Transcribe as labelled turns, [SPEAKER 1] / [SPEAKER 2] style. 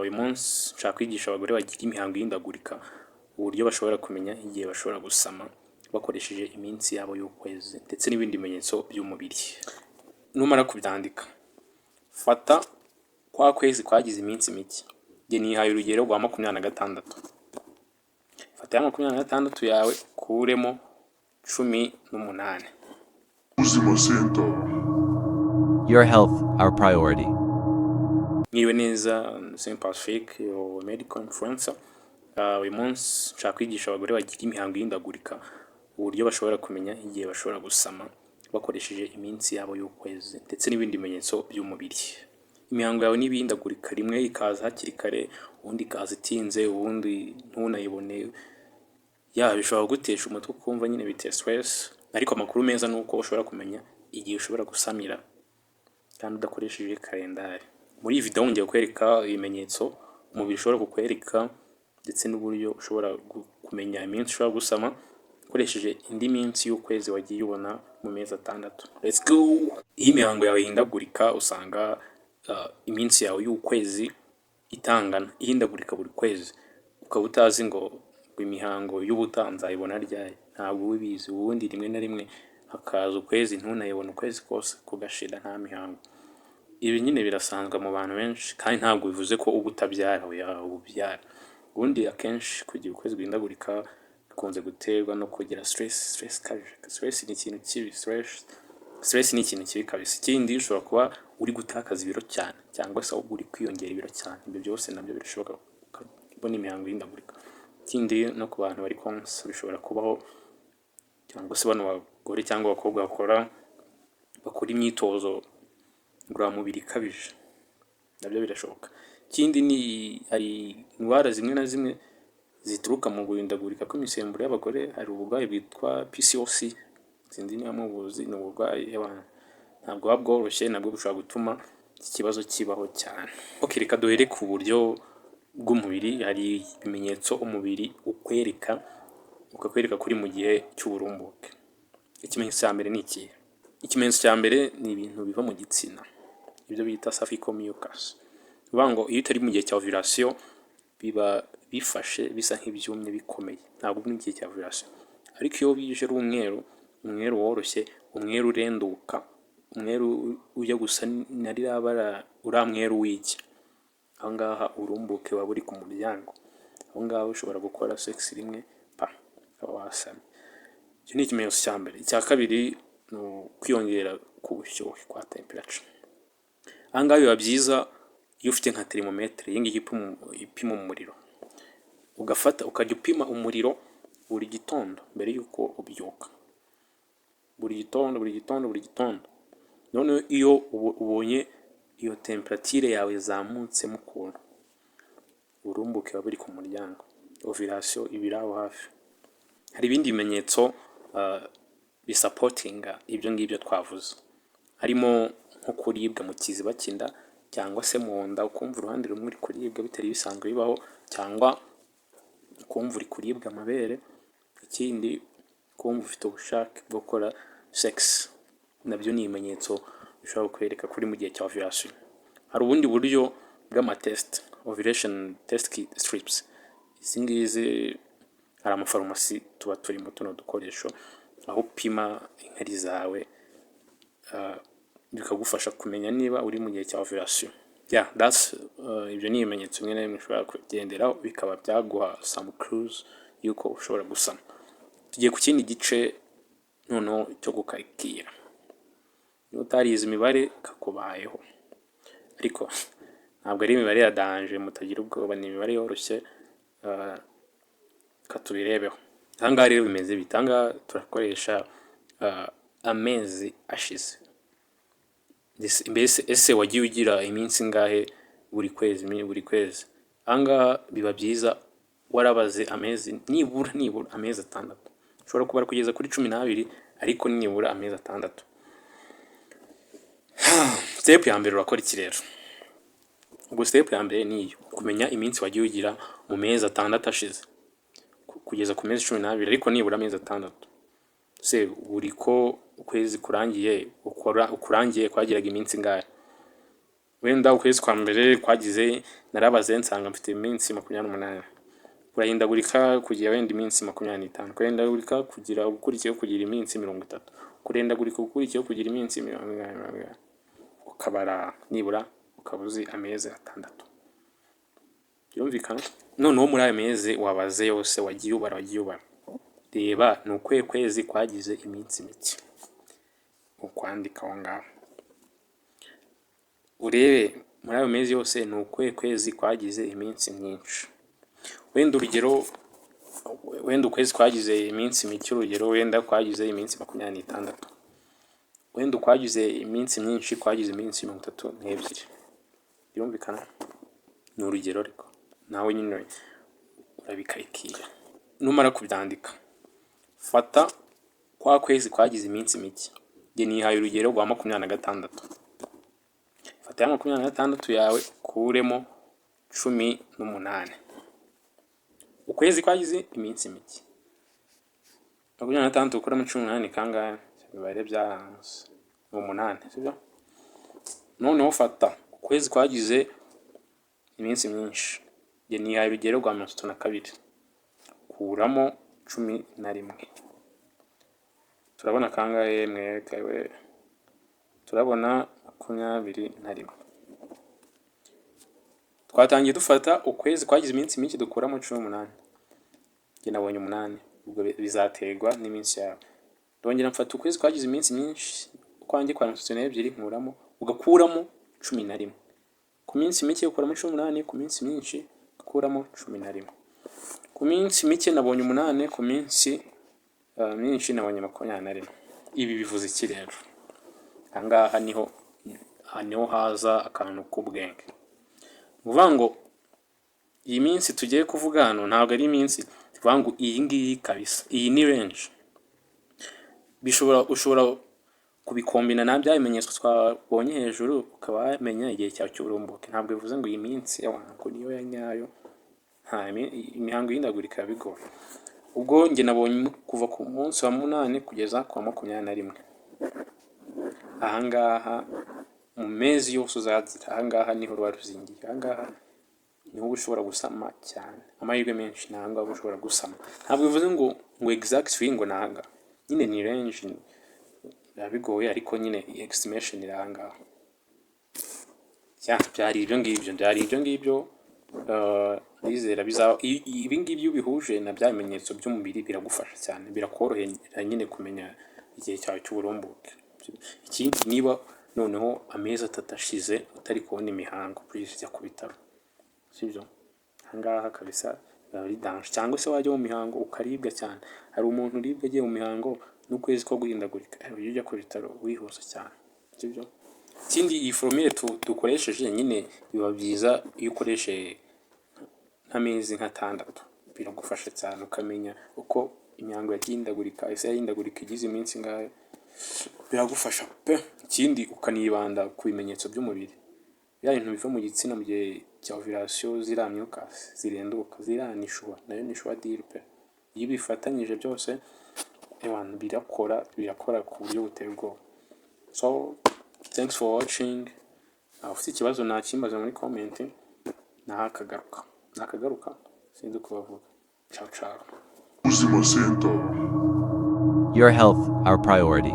[SPEAKER 1] Uyu munsi nshaka kwigisha abagore bagira imihango ihindagurika uburyo bashobora kumenya igihe bashobora gusama bakoresheje iminsi yabo y'ukwezi ndetse n'ibindi bimenyetso by'umubiri. Numara kubyandika, fata kwa kwezi kwagize iminsi mike. Njye nihaye urugero rwa 26. Fata ya 26 yawe ukuremo 18.
[SPEAKER 2] Ubuzima Center.
[SPEAKER 3] Your health, our priority.
[SPEAKER 1] Mwiriwe neza, Saint Pacifique, your medical influencer. Uyu munsi nshaka kwigisha abagore bagira imihango ihindagurika uburyo bashobora kumenya igihe bashobora gusama bakoresheje iminsi yabo y'ukwezi ndetse n'ibindi bimenyetso by'umubiri. Imihango yawe niba ihindagurika, rimwe ikaza hakiri kare, ubundi ikaza itinze, ubundi ntunayibone, ya bishobora kugutesha umutwe, ukumva nyine biteye stress. Ariko amakuru meza ni uko ushobora kumenya igihe ushobora gusamira kandi udakoresheje kalendari. Muri iyi video ngiye kukwereka ibimenyetso umubiri ushobora kukwereka ndetse n'uburyo ushobora kumenya iminsi ushobora gusama ukoresheje indi minsi y'ukwezi wagiye ubona mu mezi 6. Let's go! Iyo imihango yawe ihindagurika, usanga iminsi yawe y'ukwezi itangana, ihindagurika buri kwezi, ukaba utazi ngo imihango y'ubutaha nzayibona ryari, ntabwo uba ubizi. Ubundi rimwe na rimwe hakaza ukwezi ntunayibone, ukwezi kose kugashira nta mihango. Ibi nyine birasanzwe mu bantu benshi kandi ntabwo bivuze ko uba utabyara, oya, uba ubyara. Ubundi akenshi kugira ukwezi guhindagurika bikunze guterwa no kugira stress, stress ikabije. Stress ni ikintu kibi, stress ni ikintu kibi kabisa. Ikindi, ushobora kuba uri gutakaza ibiro cyane cyangwa se ahubwo uri kwiyongera ibiro cyane. Ibyo byose nabyo birashoboka ukabona imihango ihindagurika. Ikindi, no ku bantu bari konsa bishobora kubaho, cyangwa se bano bagore cyangwa abakobwa bakora imyitozo ngororamubiri ikabije, nabyo birashoboka. Ikindi ni hari indwara zimwe na zimwe zituruka mu guhindagurika kw'imisemburo y'abagore. Hari uburwayi bwitwa PCOS, sinzi niba mubuzi, ni uburwayi ntabwo buba bworoshye, nabwo bushobora gutuma iki kibazo kibaho cyane. Ok, reka duhere ku buryo bw'umubiri. Hari ibimenyetso umubiri ukwereka, ukakwereka ko uri mu gihe cy'uburumbuke. Ikimenyetso cya mbere ni ikihe? Ikimenyetso cya mbere ni ibintu biva mu gitsina, ibyo bita cervical mucus. Ni ukuvuga ngo iyo utari mu gihe cya ovulation biba bifashe, bisa nk'ibyumye bikomeye, ntabwo uri mu gihe cya ovulation. Ariko iyo bije ari umweru, umweru woroshye, umweru urenduka, umweru ujya gusa na ririya bara, uriya mweru w'igi, aho ngaha uburumbuke buba buri ku muryango. Aho ngaho ushobora gukora sex rimwe pa ukaba wasamye. Icyo ni ikimenyetso cya mbere. Icya kabiri ni ukwiyongera k'ubushyuhe kwa temperature. Aha ngaha biba byiza iyo ufite nka thermomètre, iyi ngiyi ipima umuriro, ugafata ukajya upima umuriro buri gitondo mbere y'uko ubyuka, buri gitondo, buri gitondo, buri gitondo. Noneho iyo ubonye iyo temperature yawe izamutsemo ukuntu, uburumbuke buba buri ku muryango, ovulation iba iri aho hafi. Hari ibindi bimenyetso bisupportinga ibyo ngibyo twavuze, harimo nko kuribwa mu kiziba cy'inda cyangwa se mu nda, ukumva uruhande rumwe uri kuribwa bitari bisanzwe bibaho, cyangwa ukumva uri kuribwa amabere. Ikindi, kumva ufite ubushake bwo gukora sex, nabyo ni ibimenyetso bishobora kukwereka ko uri mu gihe cya ovulation. Hari ubundi buryo bw'amatest, ovulation test strips. Izi ngizi hari amafarumasi tuba turimo tuno dukoresho, aho upima inkari zawe bikagufasha kumenya niba uri mu gihe cya ovulation. Yeah, that's ibyo ni ibimenyetso bimwe na bimwe ushobora kugenderaho bikaba byaguha some clues yuko ushobora gusama. Tugiye ku kindi gice noneho cyo gukarikira. Niba utarize imibare kakubayeho, ariko ntabwo ari imibare ya danger, mutagira ubwoba, ni imibare yoroshye, reka tubirebeho. Aha ngaha rero bimeze bite? Aha ngaha turakoresha amezi ashize. Mbese ese wagiye ugira iminsi ingahe buri kwezi, buri kwezi? Aha ngaha biba byiza warabaze amezi nibura amezi 6. Ushobora kubara kugeza kuri 12, ariko nibura amezi 6. Step ya mbere, urakora iki rero? Ubwo step ya mbere ni iyo kumenya iminsi wagiye ugira mu mezi 6 ashize kugeza ku mezi 12, ariko nibura amezi 6. Se buri ko ukwezi kurangiye ukora ukurangiye kwagiraga iminsi ingahe? Wenda ukwezi kwa mbere kwagize, narabaze nsanga mfite iminsi 28, kurahindagurika kugira wenda iminsi 25, kurahindagurika kugira ukurikiyeho kugira iminsi 30, kurahindagurika ukurikiyeho kugira iminsi mirongo ingahe, ukabara nibura ukaba uzi amezi 6. Byumvikana? Noneho muri ayo mezi wabaze yose wagiye ubara, wagiye ubara, reba ni ukuhe kwezi kwagize iminsi mike, ukwandika aho ngaho. Urebe muri ayo mezi yose ni ukuhe kwezi kwagize iminsi myinshi. Wenda urugero, wenda ukwezi kwagize iminsi mike, urugero wenda kwagize iminsi 26, wenda ukwagize iminsi myinshi kwagize iminsi 32. Birumvikana? Ni urugero, ariko nawe nyine urabikarikira. Numara kubyandika, fata kwa kwezi kwagize iminsi mike, njye nihaye urugero rwa 26. Fata ya 26 yawe ukuremo 18, ukwezi kwagize iminsi mike. 26 ukuramo 18 kangahe? Imibare byaranze, ni 8, sibyo? Noneho fata ukwezi kwagize iminsi myinshi, njye nihaye urugero rwa 32, kuramo 11, turabona kangahe mwebwe? Turabona 21. Twatangiye dufata ukwezi kwagize iminsi mike dukuramo 18, njye nabonye 8, ubwo bizaterwa n'iminsi yawe. Ndongera mfata ukwezi kwagize iminsi myinshi, ukwanjye kwa 32, nkuramo, ugakuramo 11. Ku minsi mike ukuramo 18, ku minsi myinshi ukuramo 11. Ku minsi mike nabonye 8, ku minsi myinshi nabonye 21. Ibi bivuze iki rero? Aha ngaha niho haza akantu k'ubwenge. Ni ukuvuga ngo iyi minsi tugiye kuvuga hano ntabwo ari iminsi tuvuga ngo iyi ngiyi kabisa, iyi ni range. Bishobora, ushobora kubikombina na bya bimenyetso twabonye hejuru, ukaba wamenya igihe cyawe cy'uburumbuke. Ntabwo bivuze ngo iyi minsi ngo niyo ya nyayo, nta imihango ihindagurika bigoye. Ubwo njye nabonye kuva ku munsi wa 8 kugeza ku wa 21. Aha ngaha mu mezi yose uzagira, aha ngaha niho ruba ruzingiye, aha ngaha niho uba ushobora gusama cyane, amahirwe menshi ni aha ngaha uba ushobora gusama. Ntabwo bivuze ngo exactly ngo ni aha ngaha, nyine ni range, biba bigoye, ariko nyine estimation iri aha ngaha. Byari ibyo ngibyo, byari ibyo ngibyo. Ndizera ibi ngibi iyo ubihuje na bya bimenyetso by'umubiri biragufasha cyane, birakorohera nyine kumenya igihe cyawe cy'uburumbuke. Ikindi, niba noneho amezi 3 ashize utari kubona imihango, please jya ku bitaro, sibyo? Aha ngaha kabisa biba ari danger. Cyangwa se wajya mu mihango ukaribwa cyane, hari umuntu uribwa agiye mu mihango n'ukwezi ko guhindagurika, ujye ujya ku bitaro wihuse cyane, sibyo? Ikindi, iyi formule dukoresheje nyine biba byiza iyo ukoresheje nk'amezi nk'6, biragufasha cyane, ukamenya uko imihango yagiye ihindagurika, ese yahindagurika igize iminsi ingahe, biragufasha pe. Ikindi, ukanibanda ku bimenyetso by'umubiri, bya bintu biva mu gitsina mu gihe cya ovulation, ziriya mucus zirenduka, ziriya ni sure, nayo ni sure deal pe. Iyo ubifatanyije byose, ewana birakora, birakora ku buryo buteye ubwoba. So thanks for watching. Ufite ikibazo nakimbaza muri comment, naho akagaruka nakagaruka, sinzi uko bavuga. Ciao ciao.
[SPEAKER 2] Ubuzima Center.
[SPEAKER 3] Your health, our priority.